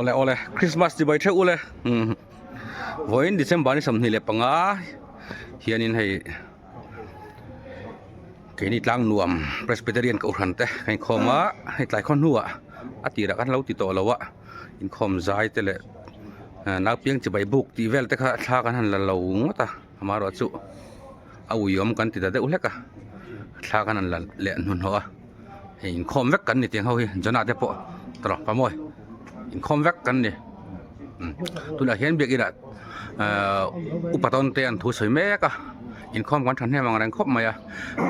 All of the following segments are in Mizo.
Awle awle Christmas chibai theuh ule umm vawiin December ni 25 hianin hei keini tlang nuam Presbyterian kohhran te kan inkhawm a hei tlai khaw hnuah a tirah khan lo ti tawh lo a inkhawm zai te leh naupiang chibai buk tih vel te kha thla kan han la lo ngawt a amaherawhchu a uiawm kan ti ta deuh hlek a thla kan han la leh hnuhnawh a. Hei inkhawm vek kan ni tiang ho hi Jonah te pawh tawrh pamawi inkhawm vek kan ni tunah hian biakin ah ahh upa tawn te an thu sawi mek a inkhawm kan thahnem ang reng khawp mai a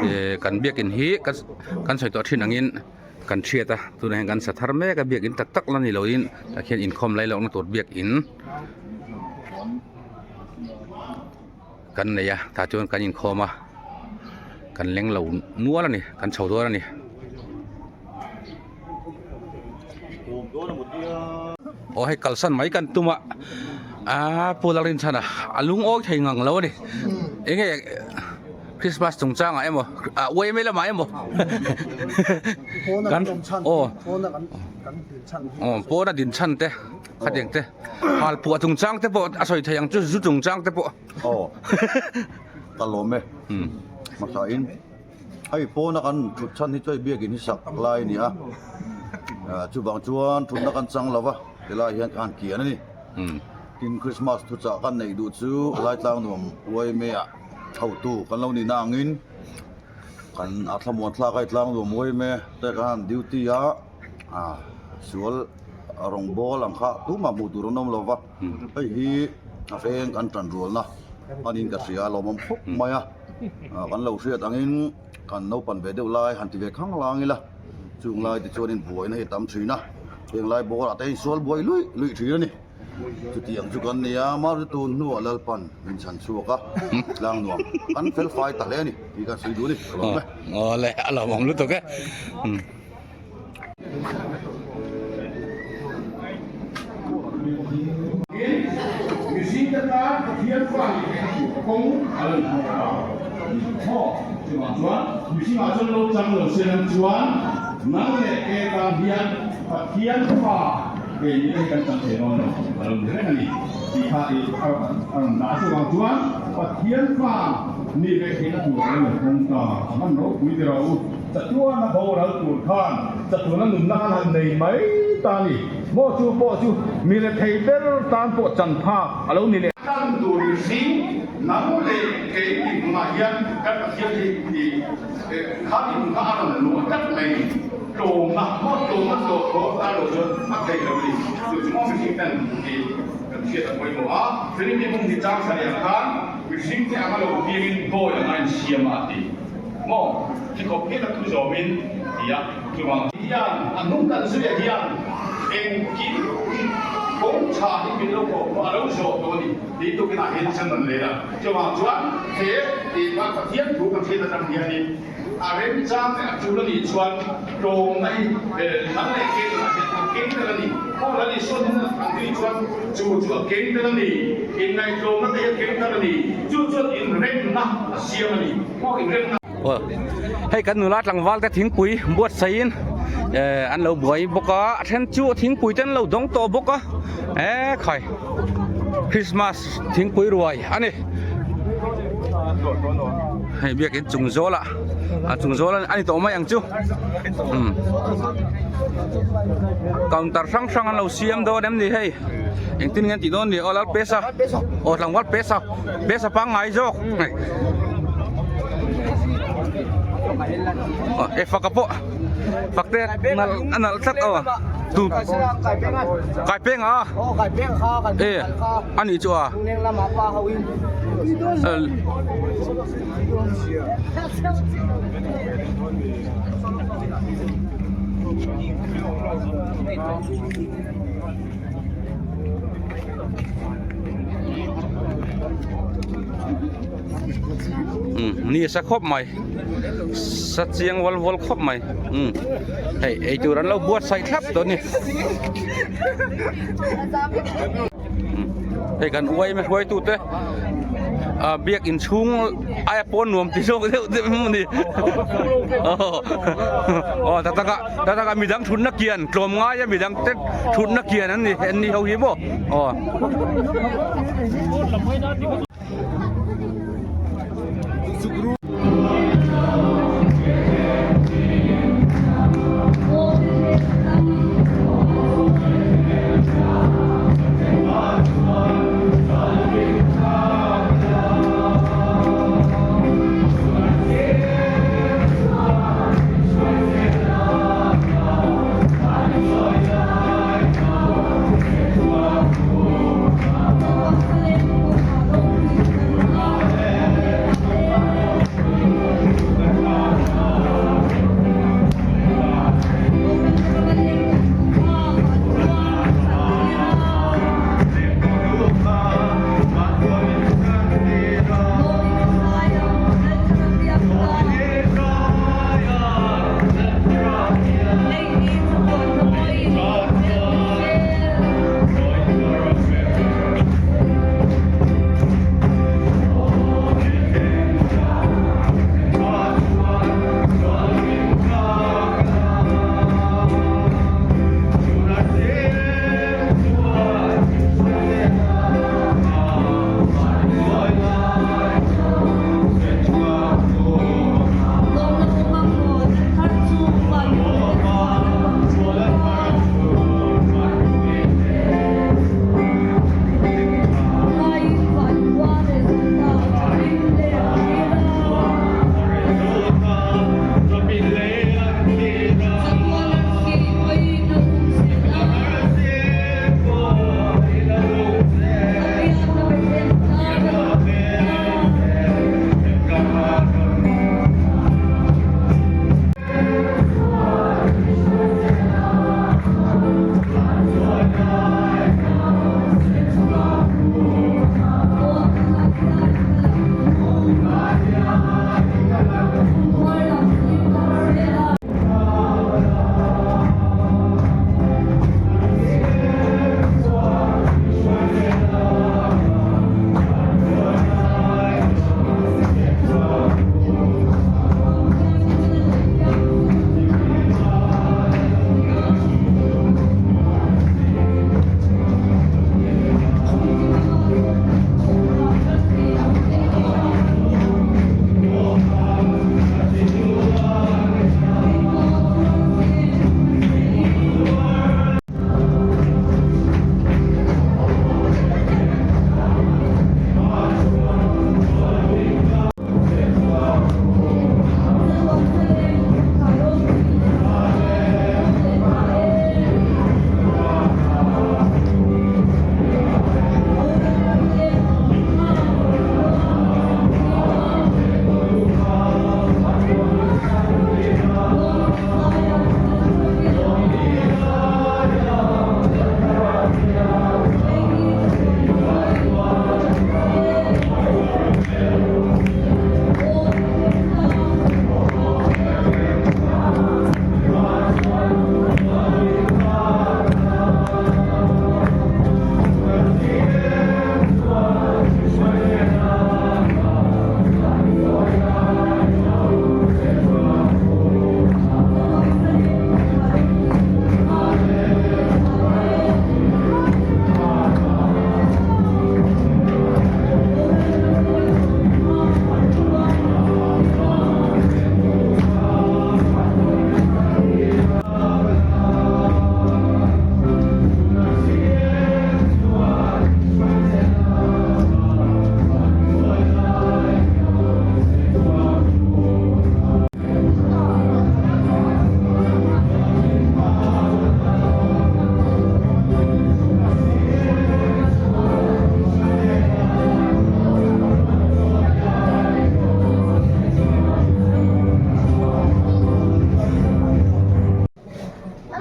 ihh kan biakin hi kan sawi tawh thin angin kan hriat a tunah hian kan sa thar mek a biakin tak tak la ni loin tah khian inkhawm lai lohna tur biakin kan nei a tah chuan kan inkhawm a kan leng lo nual a ni kan chho dawn a ni. Aw hei kalsan mai kan tum a aaa Pu Lalrinchhana a lungawi thei ngang lo a ni eng nge Christmas chungchangah emaw ah uaime lamah emaw kan aw aw pawna din chhan te. Khatiang te hal puah chungchang te pawh a sawi thei ang chu zu chungchang te pawh. Aw ka lawm e hmasa in hei pawna kan thut chhan hi chu hei biakin hi sak lai a ni a chuvang chuan thutna kan chang lo va tilai hian ka han kian a ni tin Christmas thuchah kan neih duh chu Laitlang nuam uaime ah hotu kan lo nihna angin kan a thlamuan thlak a hei tlang nuam uaime te kan han duty a sual. Rawngbawl ang kha tumah hmuh tur an awm lo va, hei hi a veng kan tan rualna a niin ka hria a lawmawm khawp mai a, kan lo hriat angin kan naupan ve deuh lai han ti ve khang lang ila, chung lai te chuanin buaina hi a tam thin a, heng lai bawlah te hian sual buai luih luih thin a ni, chutiang chu kan nia mahse tun hnuah Lalpan min chhan chhuak a, tlang nuam kan fel fai ta hle a ni tih kan sawi duh a ni, ka lawm e. Awle a lawmawm lutuk e. Mihringte tan Pathian fa nih theihna tur kawng a lo inhawng ta. Maw? Chuvang chuan mihringah chuan lo chang lo se lam chuan nang leh ke tan hian Pathian fa ke nih te hi kan chang thei dawn lo a lo ni reng a ni tih kha i a rawn dah a. Chuvang chuan Pathian fa nih ve theihna tur a lo inhawng ta. A hman ropui ti rawh u. Chatuana boral tur khan chatuana nunna an han nei mai ta a ni. Maw chu pawh chu mi rethei ber tan pawh chan phak a lo ni leh. Tan tur mihring nang leh kei tih hmunah hian kan Pathian hi tih kha tih hmun kha a rawn luah tlat mai ni. Tlawmna, maw tlawmna tlawh tawh tan loh chuan a theih lo a ni. Chu chu maw mihring ten tih kan hriat a pawimawh a. Philipi hmun hi chang thla leh ang khan mihring te anga lo piangin dawi anga insiam a a ti. Maw? Thi khawp hian a thu zawmin ti a, chuvang hian a hnung kan zuia hian engkim hi kawng tha hi min lo kawh pawh a lo zawh tawh a ni tih tukinah hian chan rawn leh a. Chuvang chuan he tih kha Pathian thu kan hriat atang hianin a remchang leh a tul a nih chuan tlawmna hi lam leh keng ah hian a keng tel a ni. Paul a nih sawn hian an tih chuan chu chu a keng tel a ni, inngaihtlawmna te hi a keng tel a ni, chu chuan inremna a siam a ni. Aw hei kan nula tlangval te thingpui buatsaihin eh an lo buai bawk a a then chu thingpui te an lo dawng tawh bawk a eh khai Christmas thingpui ruai a ni hei biakin chung zawl ah a chung zawl a ni tawh mai ang chu umm counter hrang hrang an lo siam dawn em ni hei engtin nge an tih dawn ni aw Lalpesa aw tlangval pesa. Best a pangngai zawk e faka pawh fak te nal a nalh tlat aw tu kai peng a e a nih chu a Umm ni sa khawp mai sa chiang wal wal khawp mai umm hei eitur an lo buatsaih thlap tawh a ni hei kan uai hruaitu te. Ah biak inchhung aia pawn nuam ti zawk deuh deuh emaw ni aw tak tak a tak tak a midang thutna kian tlawm ngai a midang te thutna kian an ni an ni ho hi maw aw.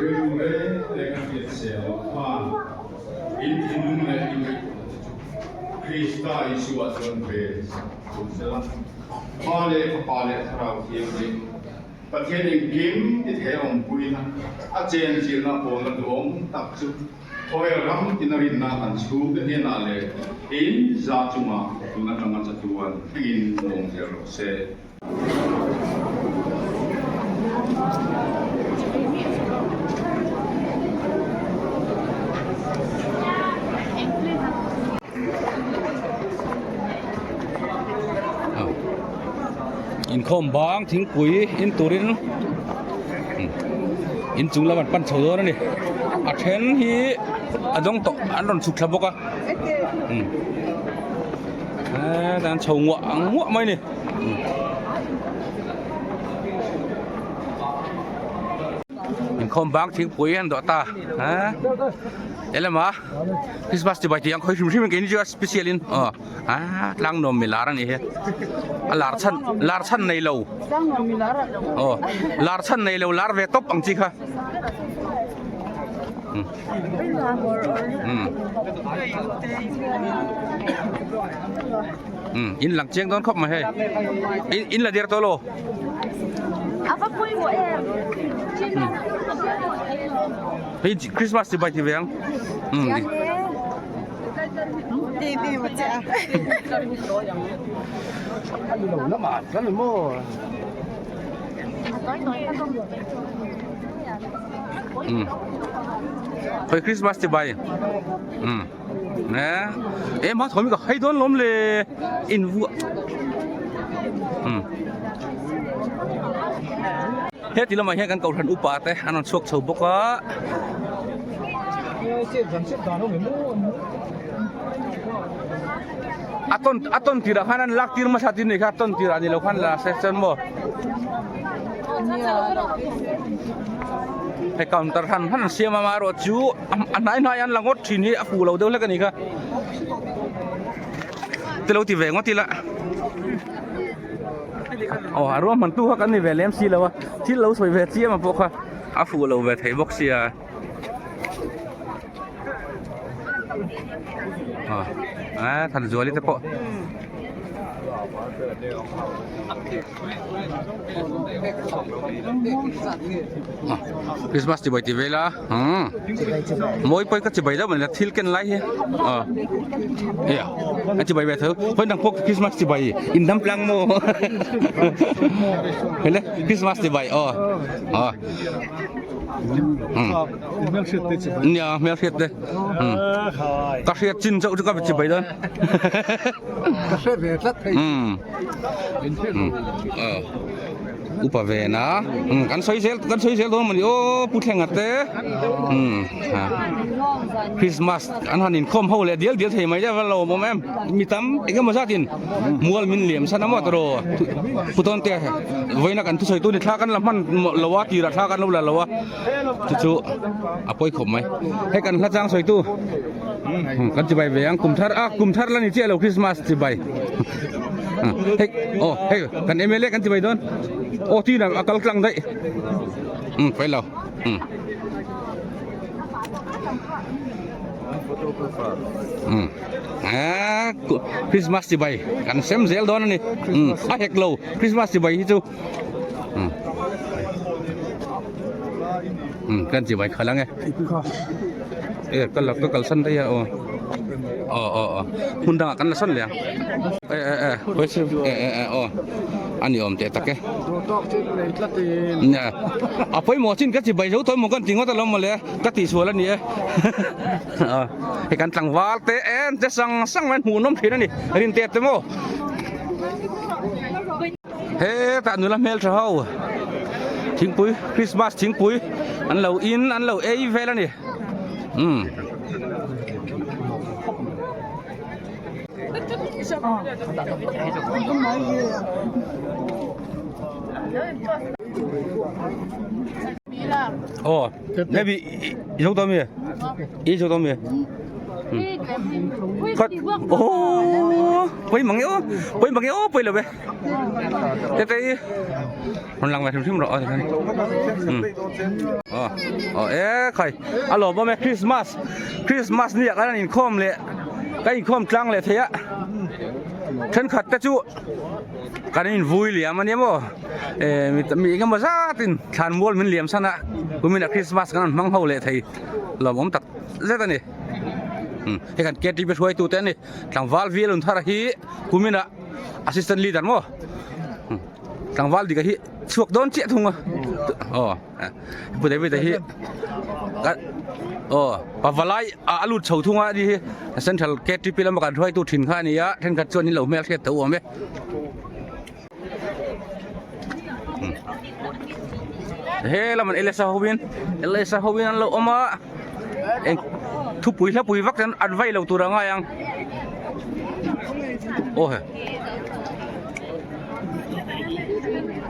Rilru reng reng a hriat sel loh khan in thinlung leh in ngaihtuahna te chu Krista Isua chuan ve sak thung sela. Pa leh Fapa leh Thlarau Thianghlim Pathian engkim ti thei awmpuina a chenchilhna pawlna duhawm tak chu. Khawvel ram tina rinna kan chhungte hnenah leh in za chungah tun atanga chatuan thlengin lawm zel rawh se. Inkhawm bang thingpui in turin inchung lam an pan chho dawn a ni a then hi a dawng tawh an rawn chhuk thla bawk a hetlai an chho nguah nguah mai a ni. Inkhawm bang thingpui an dawh ta a helama Christmas chibai tih ang khawi hrim hrim in keini chu a special in aw a tlang nuam mi lar a nih hi a lar chhan lar chhan nei lo aw lar chhan nei lo lar ve tawp ang chi kha. In lang chiang dawn khawp mai hei in in la der tawh lo hei Christmas chi bai ti ve ang Hei Christmas chi bai Nè Em ha thawm ka hai dawn lawm le in vuah He ti lamah hian kan kohhran upa te an rawn chhuak chho bawk a. A tawn a tawn tirah khan an lak tir hmasa tir ni kha a tawn tirah ni lo khan la se chuan maw. Hei counter hran hran an siam a amaherawh chu a hnai hnai an la ngawt thin hi a fuh lo deuh hlek a ni kha. Te lo ti ve ngawt ila. Aw a ruahman tu kha kan ni ve lem si lo a thil lo sawi ve chiam a pawh kha a fuh lo ve thei bawk sia. A Thanzuali te pawh. Christmas chibai ti vel a mawi pawh ka chibai deuh mai thil ken lai hi a chibai ve tho hawi dang pawh Christmas chibai in dam tlang maw hele Christmas chibai aw aw nia hmelhriat te ka hriat chin chauh chu ka chibai dawn Ka hre ve tlat thei. Umm. Upa ve na. Umm kan sawi zel kan sawi zel dawn mawni aw Pu Thlenga te. Umm ha. Christmas an han inkhawm ho leh dial dial thei mai deuh a lo awm em. Mi tam eng emaw zatin mual min liam san a maw tawh Pu Tawnte vawiina kan thusawi tu ni thla kan la hman lo a tirah thla kan lo la lo a. Chu chu a pawi khawp mai. Hei kan hla chang sawi tu. Kan chibai ve ang kum thar a kum thar la ni chiah lo Christmas chibai. Hei oh hei kan MLA kan chibai dawn. Oh ti na a kal tlang daih. Um pai lo. Um. Um. Ah Christmas chibai kan sem zel dawn ani. Um a hek lo Christmas chibai hi chu. Um kan chibai khalh ang e e ka la ka kalsan daih a aw aw aw aw hmun dangah kan la sawn leh ang e e e e e e aw a ni awm teh tak e a pawimawh chin ka chibai zo tawh emaw kan ti ngawt alawm mawle ka tihsual a ni e hei kan tlangval te en te sang sang mai hmuh nawm thin a ni rin tep te maw. Hetah nula hmeltha ho thingpui Christmas thingpui an lo in an lo ei vel a ni umm. Aw maybe i zo tawh mi i zo tawh mi khat aw pawi mang e aw pawi mang e aw pawi lo ve te te i rawn lang ve hrim hrim rawh aw tikhan aw aw e khai a lawm awm e Christmas Christmas ni ah khan an inkhawm leh ka inkhawm tlang leh thei a thenkhat te chu kan invui liam a nia maw eh mi mi eng emaw zat in thlan mual min liam san a kumin ah Christmas kan rawn hmang ho leh thei lawmawm tak. zet a ni. Hei kan KTP hruaitu te a ni. Tlangval Vial Unthara hi kuminah assistant leader maw? Tlangval dika hi chhuak dawn chiah thung a. Aw Pu David a hi aw pavalai a lut chho thung a ni hi Central KTP lama kan hruaitu thin kha a ni a thenkhat chuan in lo hmelhriat tho awm e. He lam an LSA hovin LSA hovin an lo awm a eng thupui hlapui vak ten an vai lo tur a ngai ang aw he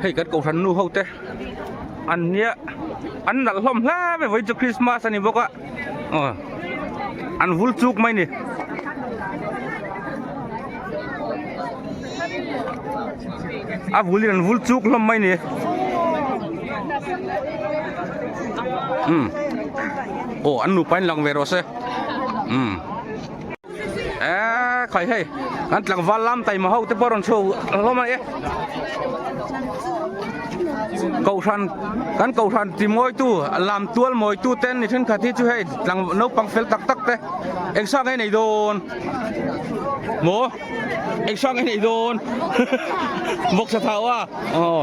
hei kan kohhran nu ho te an nia an nalh hlawm hle mai vawiin chu Christmas a ni bawk a aw an vul chuk mai ni. A vulin an vul chuk hlawm mai ni. Umm aw an nupa in lang ve rawh se umm eee khai hei an tlangval lam taima ho te pawh a rawn chhuak hlawm a ni e kohhran kan kohhran ti mawitu lam tual mawitu te an ni thenkhat hi chu hei tlang naupang fel tak tak te eng sang nge nei dawn maw. Eng hrang i nei dawn Vawksa thau a Aw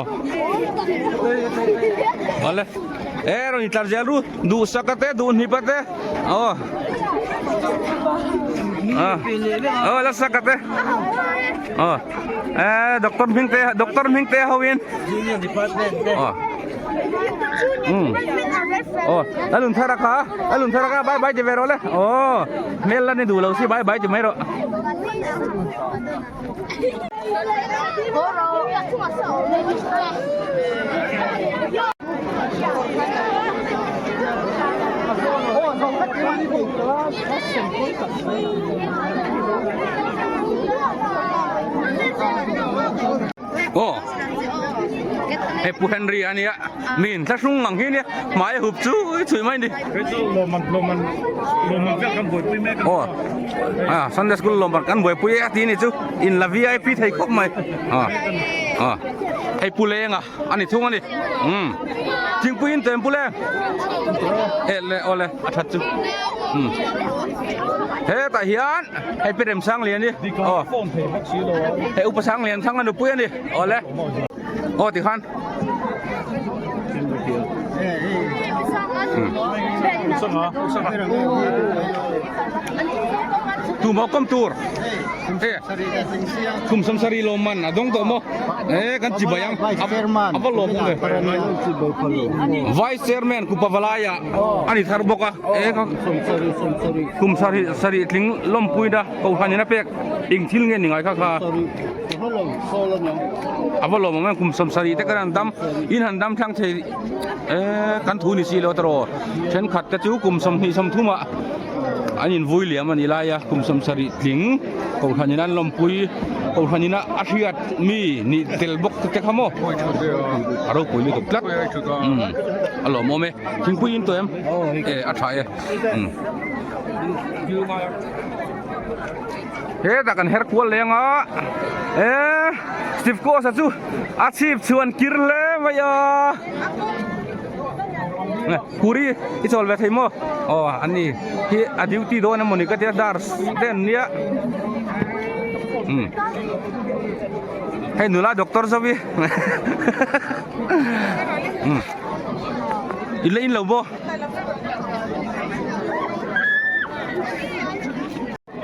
Awle E rawn intlar zel ru Duhsaka te Duhnipa te Aw Aw Lasaka te Aw E Doctor Hmingte Doctor Hmingte ho in Aw Um Aw Lalunthara kha Lalunthara kha bye bye ti ve rawh le Aw Hmel la ni duh lo si bye bye ti mai rawh. Aw hei Pu Henry a nia mi in thlahrung ang hi nia hmai a hup chu chhui mai ni aw a Sunday school lawmman kan buaipui a ti ni chu in la vip thei khawp mai a a hei Pu Lenga a ni thung a ni umm thingpui in tlem Pu Leng eh le aw le a that chu umm hetah hian. Hei Pi Remsanglian hi aw hei Upa Sanglian thang a nupui a ni aw le aw tikhan tu maw kawm tur e khum samsari lawm man a dawng tawh maw e kan chibai ang a va lawm awm ve vice chairman Kupa Valaya a ni thar bawk a. E ka kum sarih sarih tling lawmpui na kohhran in a pek eng thil nge ni ngai kha kha a va lawm awm em kum 70 te kan han dam in han dam thlang thei e kan thu ni si lo tawh thenkhat te chu kum 20 30 ah an in vui liam a ni lai a kum 70 tling kohhran in an lawmpui kohhran in a hriat mi nih tel bawk te kha maw a ropui lutuk tlat a lawm awm e. Thingpui in tawh em? E a tha e. Hetah kan her kual leng a. E Steve Coast a chu a chhip chhuan kir hle mai a. Kuri i chawl ve thei maw? Aw an ni hi a duty dawn emaw ni ka tia dar te an nia. Hei nula doctor zo hi. In la in lo maw?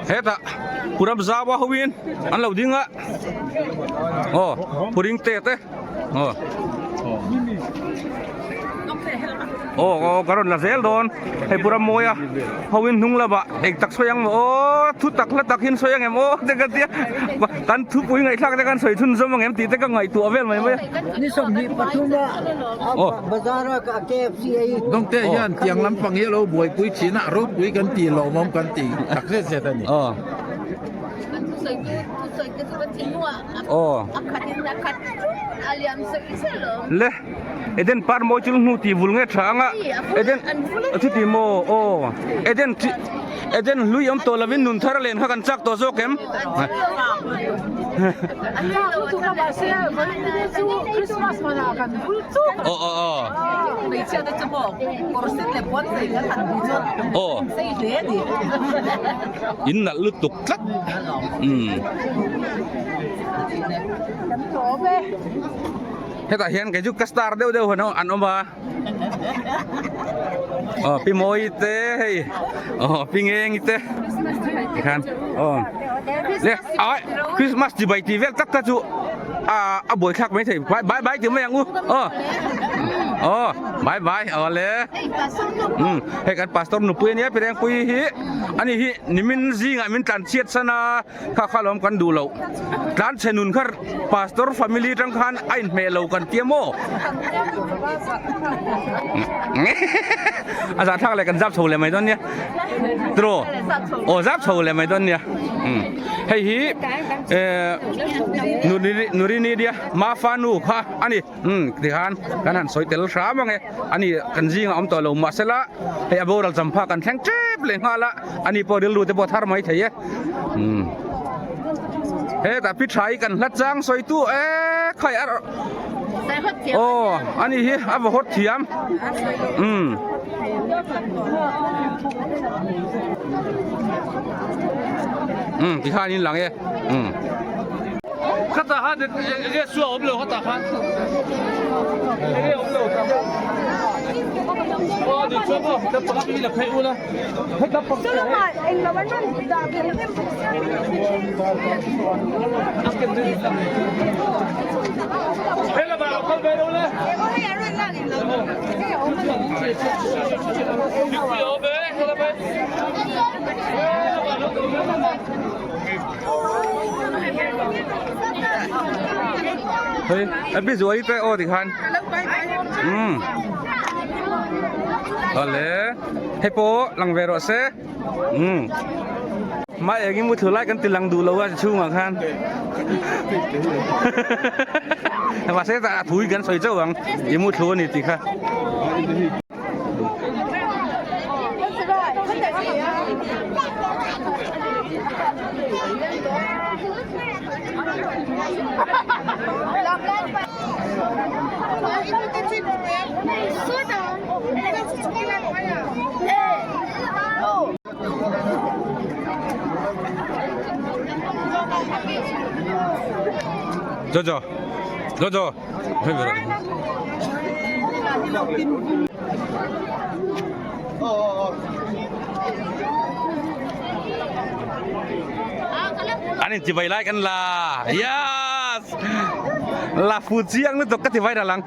Hetah Puram Zaua hoin an lo ding a. Aw Puring te te. Aw. Aw aw ka rawn la zel dawn. Hei Puram Mawia hoin hnung lamah eng tak sawi ang maw aw thu tak hla tak hian sawi ang em aw te ka tia kan thupui ngaihthlak te kan sawi chhunzawm ang em tih te ka ngaihtuah vel mai mai a. Ni 23 a bazar a KFC ei. Dawngte hian tiang lampang hi a lo buaipui thin a, ropui kan tih lawmawm kan tih tak zet zet a ni. Le Eden par mawi chu hnu tih vul nge tha anga Eden chuti maw aw Eden Eden hlui awm tawh lovin nun thar a len kha kan chak tawh zawk em? Aw aw aw. Aw. In nalh lutuk tlat. Umm. Hetah hian kei chu ka star deuh deuh an awm a. Aw pi mawi te hei aw pi ngeng te tikhan aw le ai Christmas chibai tih vel tak kha chu a a buaithlak mai thei bye bye bye tih mai ang u aw aw bye bye aw le um hei kan pastor nupui ania pi rengpui hi ani hi nimin zingah min tlan chhiat san a. Kha kha lawm kan duh loh. Tlan chhe nun kha pastor family tang khan a inhmeh lo kan tia maw? A zah thlak leh kan zap chho leh mai dawn nia. Tiraw? Aw zap chho leh mai dawn nia. Hei hi Nurini nia Mafa nu kha a ni. Umm tikhan kan han sawi tel hram ang e, ani kan zingah awm tawh lo mahsela hei a boral champha kan thleng tep leh nghal a, ani pawh rilru te pawh thar mai thei e. Umm hetah pi tha hi kan hla chang sawi tu e khai a aw ani hi a va hawt thiam umm. Umm tikhan in lang e umm. Khatah khan enge chu a awm lo khatah khan enge awm lo aw a nih chuan maw heta pakhat hi la phei ula heta pakhat he lamah lo kal ve lo le thingpui a awm e he lamah he lamah lo kal ve Hei a bi zuai te aw tikhan umm awle hei pawh lang ve rawh se umm mah eng in mutthlu lai kan ti lang duh lo a chhungah khan mahse a thu hi kan sawi chauh ang i mutthlu a ni tih kha. Jojo Jojo An in chibai lai kan la yes la fu chiang lutuk ka ti viral ang.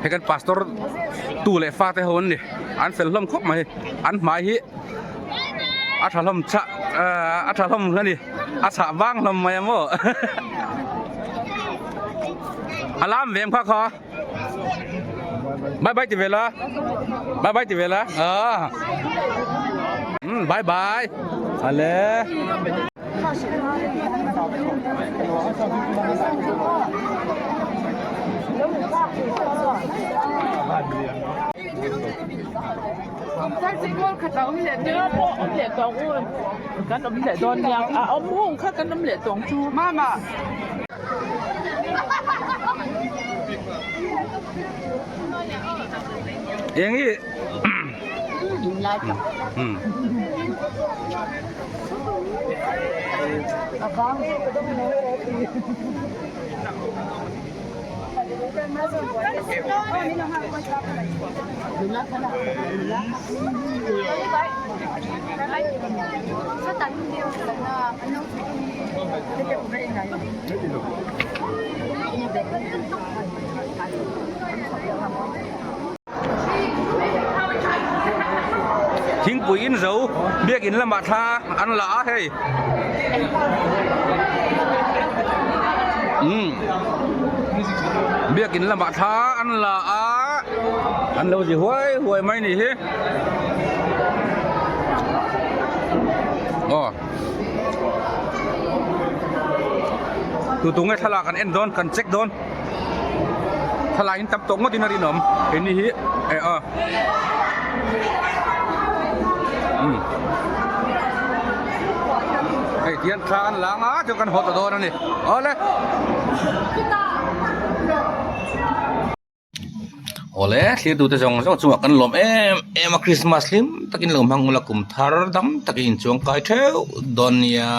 Hei kan pastor tu leh fa te ho an ni an fel hlawm khawp mai an hmai hi a tha hlawm chah a tha hlawm a ni a chhah vang hlawm mai a maw a lam vem kha kha. Bye bye ti ve la. Bye bye ti ve la. Ah. Bye bye. Ale. Mama. Eng hi Thingpui in zo biakin lamah thla an la a hei umm. Biakin lamah thla an la a, an lo zi huai huai mai ni hi. Aw. Tu tu nge thlalak an en dawn kan check dawn. Thlalak in tam tawk ngawt in a rinawm. Keini hi eh aw. Umm. Hei tihian thla an la anga chuan kan haw ta dawn a ni. Awle. Awle thlir tute zawng zawng chungah kan lawm em em a Christmas hlim takin lo hmang ula kum thar dam takin inchuang kai theuh dawn nia.